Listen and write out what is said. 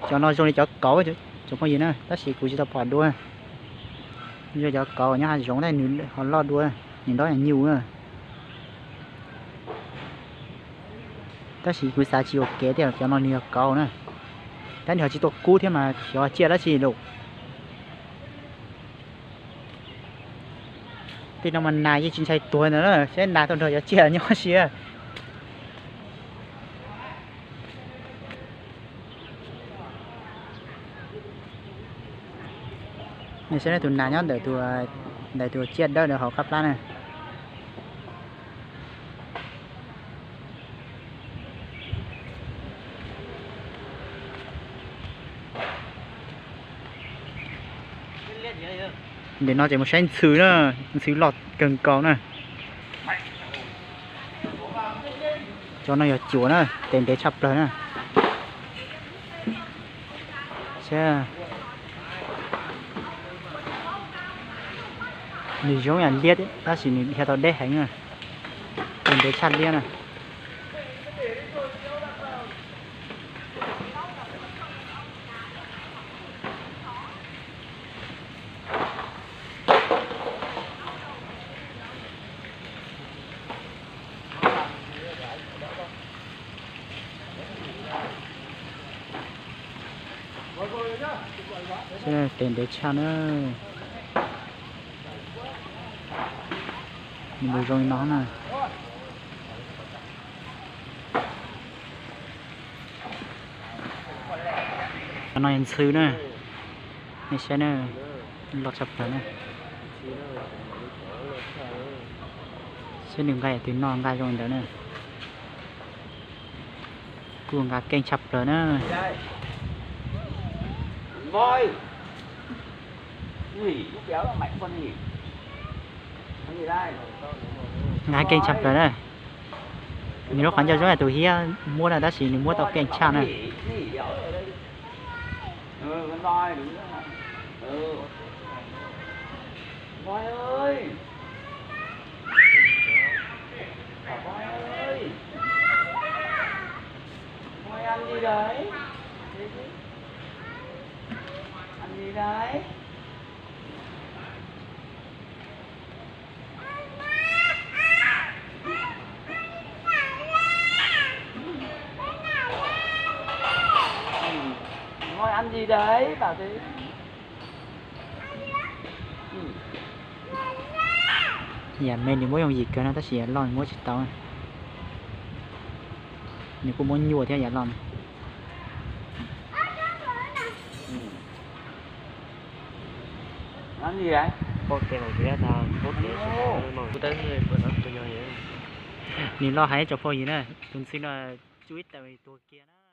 Cov no zoo li cov kauv, cov phooj ywg na, tab sis kuv tsis tau pom dua. Zoo cov kauv nyob hav zoov tab nws ho loj dua, nws nrov nyuj na. Tab sis kuv xav tsis ua kev tias cov no nws yog kauv na. Tab nws ho tsis tuaj kub thiab mas xyov tsiaj dab tsi lawm. Tej no mas nas yeej tsis ntshai tuag ntawd na, saib nas tuaj nrog cov tsiaj nyob siab. Nej saib tus nas nyob ntawm tus, ntawm tus tsiaj dawb ntawd hauv qab plab na. Ntawm no ces mus saib ntxhw na, ntxhw loj kawg nkaus na. Cov no yog cuam na, tes ntev tshaj plaws na. Nws zoo yam liab tab sis nws dhia tau deb heev na, tes ntev tshaj liab na. Tes ntev tshaj na. Nws mus zoo li no na. Cov no yog ntxhw na, nej saib na, loj tshaj plaws na. Saib nws nqa yam twg noj nqa zoo li ntawd na. Kuj nqa keej tshaj plaws na. Nqa keej tshaj plaws na. Nws lub qhov ncauj zoo yam tus hiab muab na tab sis nws muab tau keej tshaj na. Yam me nws muab yooj yim kawg no tab sis yam loj nws muab tsis tau. Nws kuj muab nyuaj thiab yam loj na. Nws loj heev tsoom phooj ywg na, tus ntxhw no tsub ib tawm tuag kiag na.